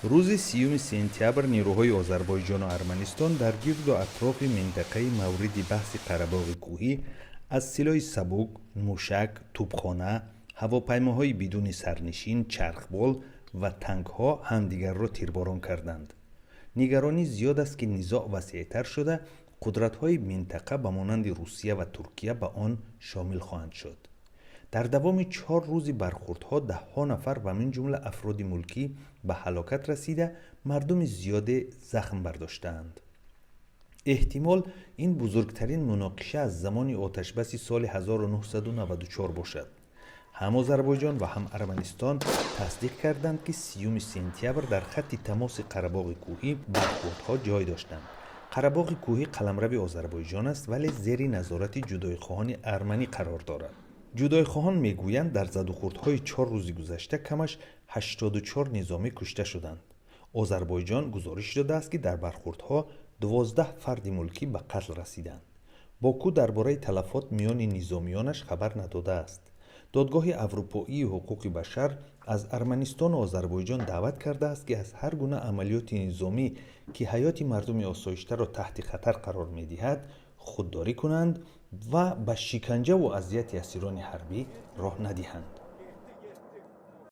Рӯзи 30 сентябр нерӯҳои Озарбойҷону Арманистон дар гирду атрофи минтақаи мавриди баҳси Қарабоғи Кӯҳӣ аз силоҳи сабук, мушак, тӯбхона, ҳавопаймоҳои бидуни сарнишин, чархбол ва танкҳо ҳамдигарро тирборон карданд. Нигаронӣ зиёд аст, ки низоъ васеътар шуда, қудратҳои минтақа ба монанди Русия ва Туркия ба он шомил хоҳанд шуд. Дар давоми 4 рӯзи бархӯрдҳо даҳҳо нафар ва мин ҷумла афроди мулкӣ ба ҳалокат расида, мардуми зиёде захм бардоштаанд. Эҳтимол, ин бузургтарин муноқиша аз замони оташбаси соли 1994 бошад. Ҳам Озарбойҷон ва ҳам Арманистон тасдиқ карданд, ки 30 сентябр дар хатти тамоси Қарабоғи Кӯҳӣ бархӯрдҳо ҷой доштанд. Қарабоғи Кӯҳӣ қаламрави Озарбойҷон аст, вале зери назорати ҷудоихоҳони арманӣ қарор дорад. Ҷудоихоҳон мегӯянд, дар задухӯрдҳои 4 рӯзи гузашта камаш 84 низомӣ кушта шуданд. Озарбойҷон гузориш додааст, ки дар бархӯрдҳо 12 фарди мулкӣ ба қатл расиданд. Боку дар бораи талафот миёни низомиёнаш хабар надодааст. Додгоҳи Аврупоии ҳуқуқи башар аз Арманистону Озарбойҷон даъват кардааст, ки аз ҳар гуна амалиёти низомӣ, ки ҳаёти мардуми осоиштаро таҳти хатар қарор медиҳад, худдорӣ кунанд ва ба шиканҷаву азияти асирони ҳарбӣ роҳ надиҳанд.